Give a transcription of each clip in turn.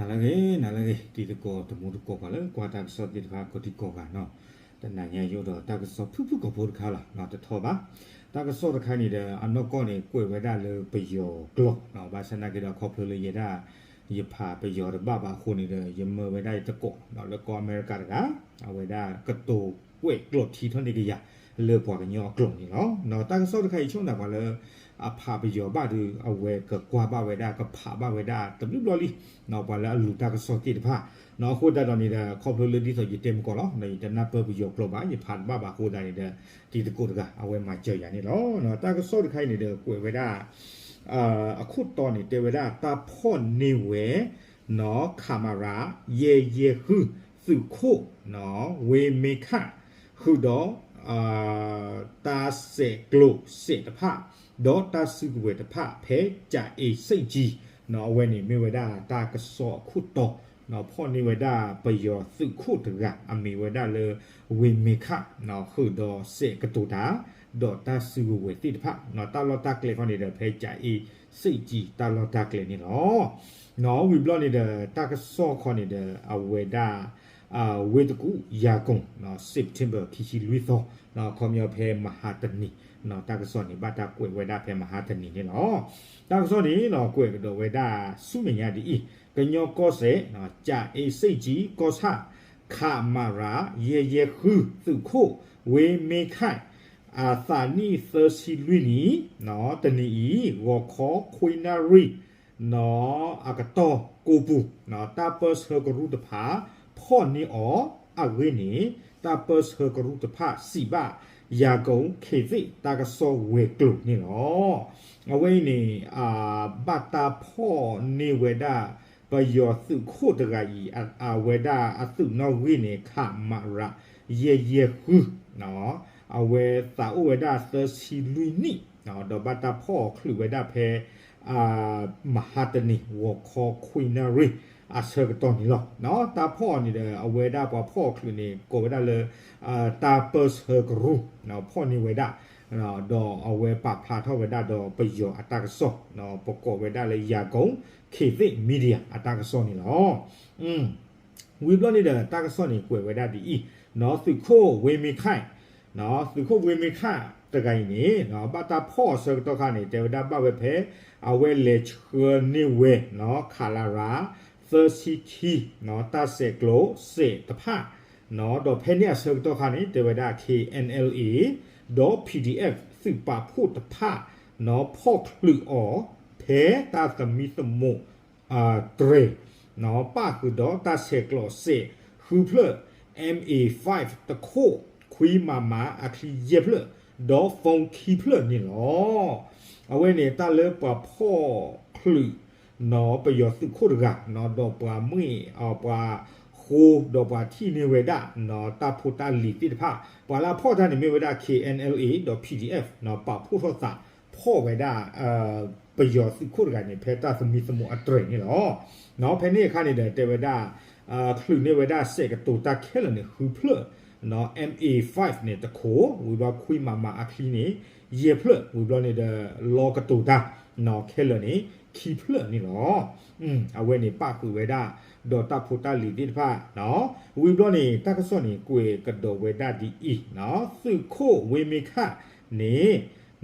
နၤလၢအဂ့ၤ နၤလၢအဂ့ၤ တံၤသကိးတံၤသကိး ပှၤလၢကွၢ်တၢ်ကစီၣ်သ့ၣ်တဖၣ် ကိးဒံကိးဂၤနီၤ, တနၤညါယအိၣ်ဒီးတၢ်ကစီၣ်ဖုၣ်ဖုၣ်ကိာ်ဖိတခါလီၤ, တထီဘၣ်. တၢ်ကစီၣ်တခါန့ၣ်ဒီး အနီၢ်ကီၢ်န့ၣ် ကွဲးဝဲဒၣ်လၢပယီၤကျိာ်, ဘၣ်ဆၣ်သနာ်က့ဒီး ခီဖျိလၢယဲဒၣ် ယဖးပယီၤတဘၣ်ဘၣ်အဃိန့ၣ်ဒီး ယမၢဝဲဒၣ်ယသကိး လၢကီၢ်အမဲရကၤတဂၤ, အဝဲဒၣ်ကတိၤကွဲးကျိာ်ထံထီၣ်န့ၢ်ကယၤ လၢပှၤကညီအကျိာ်န့ၣ်လီၤ. တၢ်ကစီၣ်တခါအံၤ ဆိကမိၣ်ပှၤလၢ အဖးပယီၤဘၣ်ဒီး အဝဲကကွၢ်ဘၣ်ဝဲဒၣ် ကဖးဘၣ်ဝဲဒၣ်တဘျုးဘျီလံ, ပှၤလၢအလူၤတၢ်ကစီၣ်သ့ၣ်တဖၣ်, အဃိသတးဒီးန့ၣ်ဒီး ခီဖျိလၢဒ်သိးယတဲမုၢ်ကီၢ်လီၤ, ယတနၢ်ပၢၢ်ပယီၤကျိာ်ဘၣ် ယဖးတဘၣ်ဘၣ်အဃိသတးန့ၣ်ဒီး တံၤသကိးတဂၤ အဝဲမၤစၢၤယၤန့ၣ်လီၤ. တၢ်ကစီၣ်တခါအံၤန့ၣ်ဒီး ကွဲးဝဲဒၣ် အခိၣ်တီန့ၣ် တဲဝဲဒၣ်တၢ်ဖီၣ်န့ၢ်ဝဲ နီၤ ခမရ ယဲၢ်ယဲၢ်ဃု သုးခိၣ် နီၤ ဝ့မ့ခၣ် ဃုာ်ဒီး တၢ်ဆဲးကျိးစဲးတဖၣ် ဒီးတၢ်စုကဝဲၤတဖၣ် ဖဲကၠၤအ့စ့ၣ်ကၠံ နီၤ အဝဲန့ၣ်မ့ၢ်ဝဲဒၣ်တၢ်ကစီၣ်အခိၣ်တီ, နီၤ ဖီၣ်န့ၢ်ဝဲဒၣ်ပယီၤသုးခိၣ်တဂၤ အမံၤဝဲဒၣ်လၢ ဝ့မ့ခၣ် နီၤ ဃုာ်ဒီးစဲးကတိၤတၢ် ဒီးတၢ်စုကဝဲၤသ့ၣ်တဖၣ်, နီၤ တၢ်လီၢ်တၢ်ကျဲခီန့ၣ်ဒီး ဖဲကၠၤအ့စ့ၣ်ကၠံ တၢ်လီၢ်တၢ်ကျဲန့ၣ်လီၤ. နီၤ ဝံၤဘျီန့ၣ်ဒီး တၢ်ကစီၣ်ခီန့ၣ်ဒီး အဝဲဒၣ် ဝ့ၢ်တကူၣ် ယၤကိာ် နီၤ September ခံဆံလွံၢ်သီ, နီၤ ခီပညီဖဲမဟါတနံၤ, နီၤ တၢ်ကစီၣ်န့ၣ် ဘၣ်တၢ်ကွဲးဝဲဒၣ်ဖဲမဟါတနံၤန့ၣ်လီၤ. တၢ်ကစီၣ်န့ၣ် နီၤ ကွဲးကဒီးဝဲဒၣ်ဆူမဲာ်ညါဒ်အံၤ, ကညီကီၢ်စဲၣ် နီၤ ကၠၤအ့စ့ၣ်ကၠံ ကီၢ်ဆၣ် ခမရ ယဲၢ်ယဲၢ်ဃု သုးခိၣ် ဝ့မ့ခၣ် အသးနံၣ်သၢဆံလွံၢ်နံၣ်, နီၤ တနံၤအံၤ ဂီၤခီခွံနၣ်ရံၣ် နီၤ အကတီၢ်ကိးပူၤ, နီၤ တၢ်ပၢၢ်ဆၢကရူၢ်တဖၣ် ဖီၣ်န့ၢ်အီၤအဂ့ၢ်န့ၣ်, တၢ်ပၢၢ်ဆၢကရူၢ်တဖၣ်စံးဘၣ် ယၤကိာ် ခ့သ့ၣ် တၢ်ကစီၣ်ဝဲၤကျိၤန့ၣ်လီၤ. အဝဲအံၤန့ၣ် ဘၣ်တၢ်ဖီၣ်န့ၢ်ဝဲဒၣ် ပယီၤသုးခိၣ်တဂၤအံၤ အဝဲဒၣ်အသုးနီၣ်ဂံၢ်န့ၣ် ခမရ ယဲၢ်ယဲၢ်ဃု, အဝဲသးအိၣ်ဝဲဒၣ်သၢဆံလွံၢ်နံၣ်, ဒီးဘၣ်တၢ်ဖီၣ်အီၤချုးဝဲဒၣ်ဖဲ မဟါတနံၤ ဂီၤခီခွံနၣ်ရံၣ် အဆၢကတီၢ်န့ၣ်လီၤ. တၢ်ဖီၣ်အီၤန့ၣ်ဒီး အဝဲဒၣ်ပှၤဖီၣ်အီၤချုးန့ၣ် ကိးဝဲဒၣ်လၢ တၢ်ပၢၢ်ဆၢကရူၢ် ဖီၣ်န့ၢ်ဝဲဒၣ်, ဒီးအဝဲပာ်ဖျါထီၣ်ဝဲဒၣ်ဒီးပယီၤအတၢ်ကစီၣ်, ပကိးဝဲဒၣ်လၢ ယၤကိာ် ခ့သ့ၣ် media အတၢ်ကစီၣ်န့ၣ်လီၤ. ဝံၤဘျီန့ၣ်ဒီး တၢ်ကစီၣ်န့ၣ် ကွဲးဝဲဒၣ်ဒ်အံၤ, နီၤ သုးခိၣ်ဝ့မ့ခၣ်, နီၤ သုးခိၣ်ဝ့မ့ခၣ်တဂၤအံၤန့ၣ် ဘၣ်တၢ်ဖီၣ်အီၤအဆၢကတီၢ်ခါန့ၣ် တဲဝဲဒၣ်ဘၣ်ဝဲဖဲ အဝဲလဲၤဆှၢန့ၢ်ဝဲ နီၤ ခလရ သၢဆံခံ, နီၤ တၢ်ဆဲးကျိးစဲးတဖၣ်, နီၤ ဒီးဖဲန့ၣ်အဆၢကတီၢ်ခါန့ၣ် တဲဝဲဒၣ် K N L A ဒီး P D F သုးပာ်ဖှိၣ်တဖၣ် နီၤ ဖီၣ်ချုးအီၤ ဖဲတၢ်သမံသမိး တြဲၤ, နီၤ ပၣ်ဃုာ်ဒီးတၢ်ဆဲးကျိးစဲးဃုဖျၢၣ်, M A five တခိၣ်, ခွံ မမ အချံယဲၢ်ဖျၢၣ်, ဒီး phone ခံဖျၢၣ်န့ၣ်လီၤ. အဝဲန့ၣ် တၢ်လၢပှၤဖီၣ်ချုး နီၤ ပယီၤသုးခိၣ်တဂၤ, နီၤ ဒီးပှၤမ့ၢ် ပှၤဃိ ဒီးပှၤထံၣ်န့ၢ်ဝဲဒၣ် နီၤ တၢ်ဖိတၢ်လံၤသ့ၣ်တဖၣ်, ပှၤလၢအဖီၣ်တၢ်န့ၣ်မ့ၢ်ဝဲဒၣ် K N L A ဒီး P D F နီၤ ပာ်ဖှိၣ်ထီၣ်သး ဖီၣ်ဝဲဒၣ် ပယီၤသုးခိၣ်တဂၤန့ၣ် ဖဲတၢ်သမံသမိးအတြဲၤန့ၣ်လီၤ. နီၤ ဖဲန့ၣ်အခါန့ၣ်ဒီး တဲဝဲဒၣ် ချုးန့ၢ်ဝဲဒၣ်စဲးကတိၤတၢ်ခဲလၢာ်န့ၣ် ဃုဖျၢၣ်, နီၤ M A five န့ၣ် တခိၣ်, ဝံၤဘျီ ခွံ မမ အချံန့ၣ် ယဲၢ်ဖျၢၣ်, ဝံၤဘျီန့ၣ်ဒီး လီကတိၤတၢ် နီၤ ခဲလၢာ်န့ၣ် ခံဖျၢၣ်န့ၣ်လီၤ. အဝဲန့ၣ်ပၣ်ဃုာ်ဝဲဒၣ် ဒီးတၢ်ဖိတၢ်လံၤသ့ၣ်တဖၣ်, ဝံၤဘျီန့ၣ် တၢ်ကစီၣ်န့ၣ် ကွဲးကဒီးဝဲဒၣ်ဒ်အံၤ, သုးခိၣ်ဝ့မ့ခၣ်န့ၣ်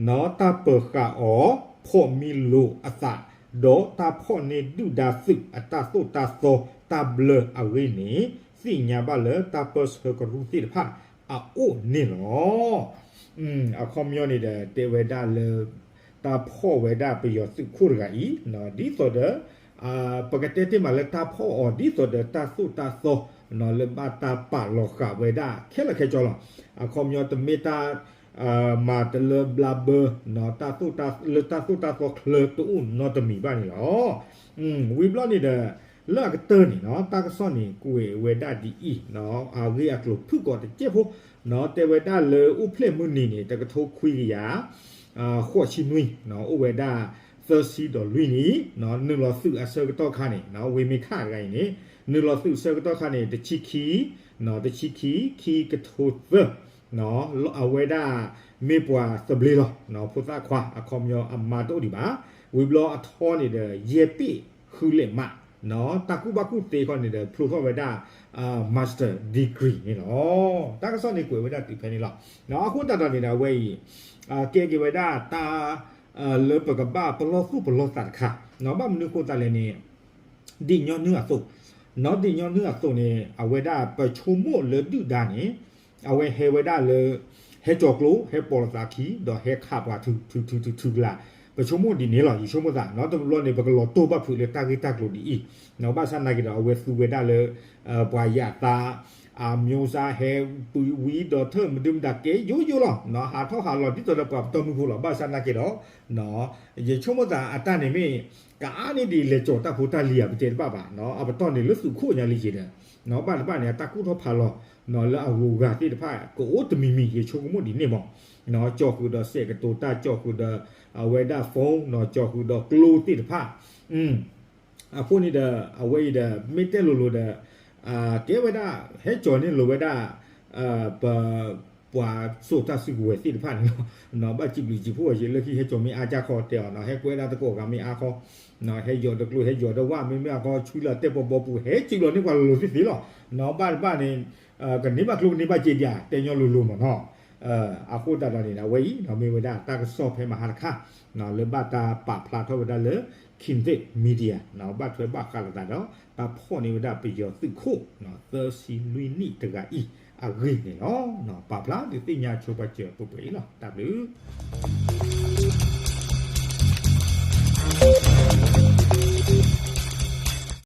နီၤ တၢ်ပၢၤဃာ်အီၤ ဖိးမံလိာ်အသး, ဒီးတၢ်ဖီၣ်န့ၢ်ဒုၣ်ဒါသုးအတၢ်သိၣ်တၢ်သီတၢ်ဘျၢအဂ့ၢ်န့ၣ် သ့ၣ်ညါဘၣ်လၢတၢ်ပၢၢ်ဆၢကရူၢ်သ့ၣ်တဖၣ်အအိၣ်န့ၣ်လီၤ. အခီပညီန့ၣ်ဒီး တဲဝဲဒၣ်လၢ တၢ်ဖီၣ်ဝဲဒၣ်ပယီၤသုးခိၣ်တဂၤအံၤ ဒ်သိးဒီး ပကတဲတ့ၢ်မးလၢတၢ်ဖီၣ်အီၤ ဒ်သိးဒီးတၢ်သိၣ်တၢ်သီ လၢဘၣ်တၢ်ပာ်လီၤဃာ်ဝဲဒၣ်ခဲလၢာ်ခဲဆ့လီၤ. အခီပညီတမ့ၢ်တၢ် မၤတလၢဘျါဘၢ လၢတၢ်သိၣ်တၢ်သီချၢတအိၣ်နီတမံၤဘၣ်န့ၣ်လီၤ. ဝံၤဘျီန့ၣ်ဒီး လၢအကတၢၢ်န့ၣ် တၢ်ကစီၣ်န့ၣ် ကွဲးဝဲဒၣ်ဒ်အံၤ, အဂ့ၢ်အကျိၤဖုၣ်ကိာ်တစဲးဖိ, တဲဝဲဒၣ်လၢအိၣ်ဖျဲၣ်မုၢ်နံၤန့ၣ် တကထိခွံကယၤ ဃိးဆံနွံ, အိၣ်ဝဲဒၣ်သၢဆံဒီးလွံၢ်နံၣ်, နုာ်လီၤသုးအဆၢကတီၢ်ခါန့ၣ် ဝ့မ့ခၣ်တဂၤအံၤန့ၣ် နုာ်လီၤသုးအဆၢကတီၢ်ခါန့ၣ် တဆံခံ, တဆံခံ, ခံကထိသၢ, အဝဲဒၣ်မ့ၢ်ပှၤသဘျ့လီၤ. ဖိသၣ်ခွါ အခီပညီအမါတအိၣ်ဒံးဘၣ်. ဝံၤဘျီအထီန့ၣ်ဒီး ယဲၢ်ပ့ၣ်ဃုလဲးမး တၢ်ကူၣ်ဘၣ်ကူၣ်သ့ခီန့ၣ်ဒီး ဖျိထီၣ်ဝဲဒၣ် master degree န့ၣ်လီၤ. တၢ်ကစီၣ်န့ၣ်ကွဲးဝဲဒၣ်တုၤဖဲန့ၣ်လီၤ. အဃိသတးဒီးန့ၣ်ဒီး အဝဲအံၤ ကဲက့ၤဝဲဒၣ်တၢ် လၢပကဘၣ်ပလီၢ်သူၣ်ပလီၢ်သးတခါ, ဘၣ်မနုၤအဃိသတးလဲၣ်န့ၣ် ဒ်ညီနုၢ်အသိး, ဒ်ညီနုၢ်အသိးန့ၣ် အဝဲဒၣ်ပဆိကမိၣ်လၢဒုၣ်ဒါန့ၣ် အဝဲဟဲဝဲဒၣ်လၢ ဟဲကၠီၤကျိ ဟဲပိာ်လိာ်သးခံ ဒီးဟဲခးပှၤထုထုထုထုထုကလာ်, ပဆိကမိၣ်ဒ်န့ၣ်လီၤ. ယဆိကမိၣ်သး တဘျီန့ၣ် ပကလီၤတိၢ်ဘၣ်ဖုးလၢတၢ်ဂ့ၢ်တၢ်ကျိၤဒ်အံၤ, ဘၣ်ဆၣ်နာ်က့ဒီး အဝဲသူဝဲဒၣ်လၢ ပှၤယၤသး အမျိုးသား ဟဲပုၢ်ဝံၤဒီးထၢၣ်မဒုမတၤကဲယိယိလီၤ. ဟးထီၣ်ဟးလီၤဒ်သိးဒီးပှၤပတီၢ်မုၢ်ဖိလီၤ. ဘၣ်ဆၣ်နာ်က့ဒီး ယဆိကမိၣ်သးအတၢ်န့ၣ်မ့ၢ် ကအါန့ၢ်ဒ်လဲၤကၠီၤတၢ်ဖိတၢ်လံၤဧါ ပတဲတဘၣ်ဘၣ်, အပတီၢ်န့ၣ်လၢသုးခိၣ်ညါလံက့ၤဒီး ဘၣ်တဘၣ်န့ၣ် အတၢ်ကူၣ်ထီၣ်ဖးလီၤ လၢအဂုၤအဂၤသ့ၣ်တဖၣ် ကအိၣ်တမံၤမံၤ ယဆိကမိၣ်ဒ်န့ၣ်မး, ကၠီၤဃုာ်ဒီးစဲးကတိၤတၢ် ကၠီၤဃုာ်ဒီး အဝဲဒၣ် phone ကၠီၤဃုာ်ဒီးကျိသ့ၣ်တဖၣ် အဃိန့ၣ်ဒီး အဝဲအံၤဒီး မ့ၢ်တဲလိၤလိၤဒီး ကဲဝဲဒၣ် ဟဲကၠီၤန့ၢ်လိၤဝဲဒၣ် ပ ပှၤစိာ်တၢ်စုကဝဲၤသ့ၣ်တဖၣ်န့ၣ်လီၤ. ဘၣ်စံးဘျုးစံးဖှိၣ်ဝဲယလၢခံ ဟဲကၠီၤမ့ၢ်အါကၢ်ခီတဲအီၤ ဟဲကွဲဒၣ်သကိးဂၤမ့ၢ်အါခီ, ဟဲယီၤတကျိ ဟဲယီၤတဝၣ် မ့မ့ၢ်အါခီ ဆွံလီၤတဲာ်ပီၤဘီပူၤ ဟဲစံးလီၤန့ၢ်ပှၤလိၤလိၤသ့ၣ်သ့ၣ်လီၤ. ဘၣ်တဘၣ်န့ၣ် ကန့ၢ်ဘၣ်ကျိကန့ၢ်ဘၣ်စ့ဒံးဧါ တဲညီလိၤလိၤမးနီၤ. အဃိသတးဒီးန့ၣ် အဝဲအံၤ မ့ၢ်ဝဲဒၣ်တၢ်ကစီၣ်ဖဲမဟါတခါ လၢဘၣ်တၢ်ပာ်ဖျါထီၣ်ဝဲဒၣ်လၢ Kinthip Media ဘၣ်ထွဲဘၣ်ဃးလိာ်သးဒီး တၢ်ဖီၣ်န့ၢ်ဝဲဒၣ်ပယီၤသုးခိၣ် သၢဆံလွံၢ်နံၣ်တဂၤအံၤအဂ့ၢ်န့ၣ်လီၤ. ပာ်ဖျါဒုးသ့ၣ်ညါဆိပာ်စၢၤပှဲၤပှဲၤအံၤလီၤ. တၢ်ဘျုး